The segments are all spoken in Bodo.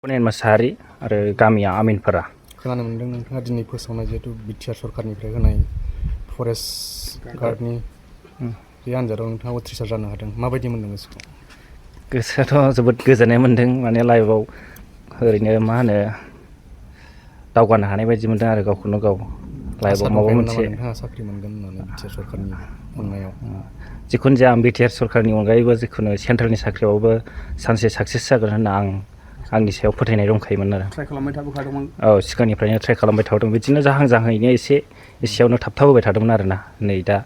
मोसाहारि आरो गामिया आमिनफोरा खोनानो मोनदों नोंथाङा दिनै फोसावनाय जिहेतु बिटिआर सरकारनिफ्राय होनाय फरेस्ट गार्डनि बे आनजादाव नोंथाङा उथ्रिसार जानो हादों माबायदि मोनदों गोसोखौ? गोसोआथ' जोबोद गोजोननाय मोन्दों माने लाइफआव ओरैनो मा होनो दावगानो हानाय बायदि मोन्दों आरो गावखौनो गाव लाइफआव माबा मोनसे नोंथाङा साख्रि मोनगोन होननानै बिटिआर सरकारनि अननायाव जिखुनु जाया आं बिटिआर सरकारनि अनगायैबो जिखुनु सेन्ट्रेलनि साख्रियावबो सानसे साक्सेस जागोन होनना आंनि सायाव फोथायनाय दंखायोमोन आरो ट्राइ खालामबाय थाबोखादोंमोन। औ सिगांनिफ्रायनो ट्राइ खालामबाय थादों बिदिनो जाहांहैनो एसेयावनो थाबथाबोबाय थादोंमोन आरोना नै दा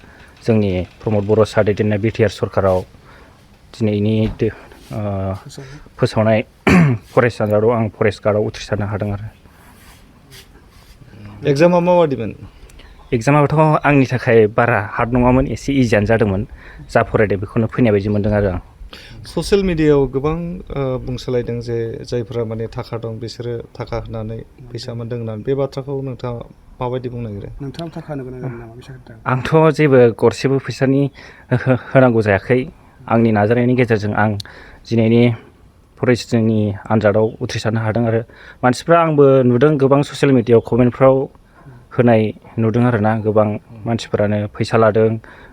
जोंनि प्रमद बर' सार दैदेननाय बिटिआर सरकाराव दिनैनि फोसावनाय फरेस्ट आनजादाव आं फरेस्ट गार्डआव उथ्रिसारनो हादों आरो एग्जामा माबादिमोन? एग्जामाथ' आंनि थाखाय बारा हार्ड नङामोन एसे इजियानो जादोंमोन जा फरायदों बेखौनो फैनाय बायदि मोन्दों आरो आं ससियेल मिडियायाव गोबां बुंसोलायदों जे जायफोरा माने थाखा दं बिसोरो थाखा होनानै फैसा मोन्दों होननानै बे बाथ्राखौ नोंथाङा माबायदि बुंनो नागिरो? नोंथाङा थाखा होनो गोनां जादों नामा बे साख्रिनि? आंथ' जेबो गरसेबो फैसानि होनांगौ जायाखै आंनि नाजानायनि गेजेरजों आं दिनैनि फरेस्टनि आनजादाव उथ्रिसारनो हादों आरो मानसिफ्रा आंबो नुदों गोबां ससियेल मिडियायाव कमेन्टफ्राव होनाय नुदों आरोना गोबां मानसिफोरानो फैसा लादों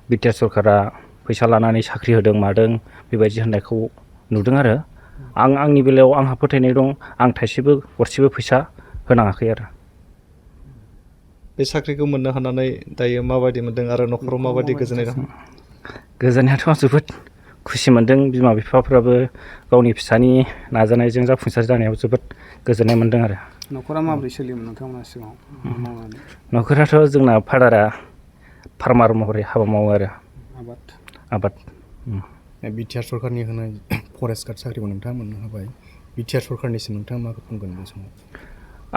बिटिआर सरकारा फैसा लानानै साख्रि होदों मादों बेबायदि होननायखौ नुदों आरो आंनि बेलायाव आंहा फोथायनाय दं आं थाइसेबो गरसेबो फैसा होनाङाखै आरो बे साख्रिखौ मोननो हानानै दायो माबायदि मोन्दों आरो न'खराव माबायदि गोजोननाय दं? गोजोननायाथ' जोबोद खुसि मोन्दों बिमा बिफाफ्राबो गावनि फिसानि नाजानायजों जाफुंसार जानायाव जोबोद गोजोननाय मोन्दों आरो न'खरा माबोरै सोलियोमोन नोंथांमोना सिगाङाव मावनानै? न'खराथ' जोंना फादारा फार्मार महरै हाबा मावो आरो आबाद बिटिआर सरकारनि होनाय फरेस्ट गार्ड साख्रिखौ नोंथाङा मोननो हाबाय बिटिआर सरकारनिसिम नोंथाङा मा बुंगोन बे समाव?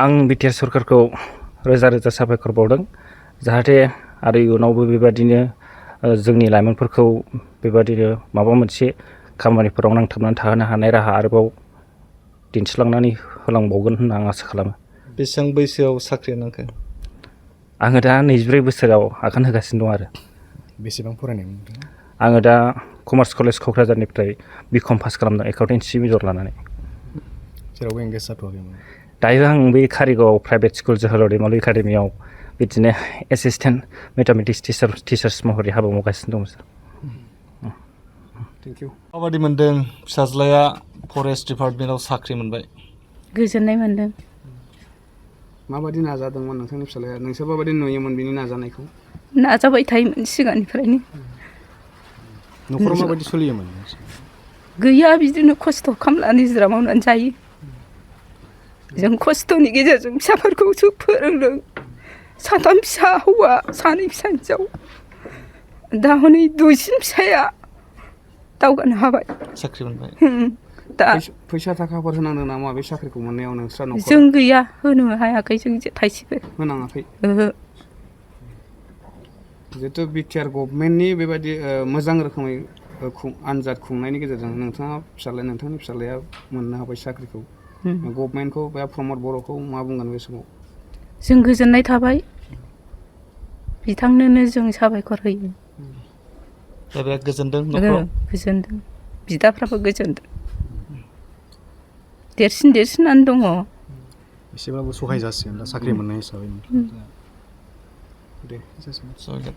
आं बिटिआर सरकारखौ रोजा रोजा साबायखर बावदों जाहाथे आरो इयुनावबो बेबादिनो जोंनि लाइमोनफोरखौ बेबादिनो माबा मोनसे खामानिफोराव नांथाबनानै थाहोनो हानाय राहा आरोबाव दिन्थिलांनानै होलांबावगोन होनना आं आसा खालामो। बेसेबां बैसोआव साख्रि नांखो? आङो दा 24 बोसोराव आगान होगासिनो दं आरो बेसेबां फरायनायमोन नोंथाङा? आङो दा कमार्स कलेज क'क्राझारनिफ्राय बिकम पास खालामदों एकाउन्टेन्सि मेजर लानानै। जेरावबो एंगेज जाथ'वाखैमोन? दायो आं बे कारिगाव प्राइभेट स्कुल जोहोलाव दैमालु एकाडेमियाव बिदिनो एसिसटेन्ट मेथामेटिक्स टिचार्स महरै हाबा मावगासिनो दं सार। Thank you. माबायदि मोन्दों फिसाज्लाया फरेस्ट डिपार्टमेन्टआव साख्रि मोनबाय? गोजोननाय मोन्दों। माबायदि नाजादोंमोन नोंथांनि फिसालाया? नोंसोर माबायदि नुयोमोन बिनि नाजानायखौ? नाजाबाय थायोमोन सिगांनिफ्रायनो। न'खराव माबायदि सोलियोमोन? गैया बिदिनो खस्थ' खामला निजिरा मावनानै जायो। जों खस्थ'नि गेजेरजों फिसाफोरखौसो फोरोंदों। 3 फिसा हौवा 2 फिसा हिन्जाव। दा हनै दुइसिन फिसाया दावगानो हाबाय। साख्रि मोनबाय। दा फैसा थाखाफोर होनांदों नामा बे साख्रिखौ मोननायाव नोंस्रा न'खराव? जों गैया होनो हायाखै जों थाइसेबो होनाङाखै? ओहो। जिहेतु बिटिआर गभर्नमेन्टनि बेबायदि मोजां रोखोमै आनजाद खुंनायनि गेजेरजों नोंथांनि फिसालाया मोननो हाबाय साख्रिखौ। गभर्नमेन्टखौ बा प्रमद बर'खौ मा बुंगोन बे समाव? जों गोजोननाय थाबाय बिथांनोनो जों साबायखर होयो। दा बे गोजोनदों न'खराव? गोजोनदों बिदाफ्राबो गोजोनदों। देरसिनानो दङ। एसेबाबो सहाय जासिगोन दा साख्रि मोननाय हिसाबै। दे जासिगोन।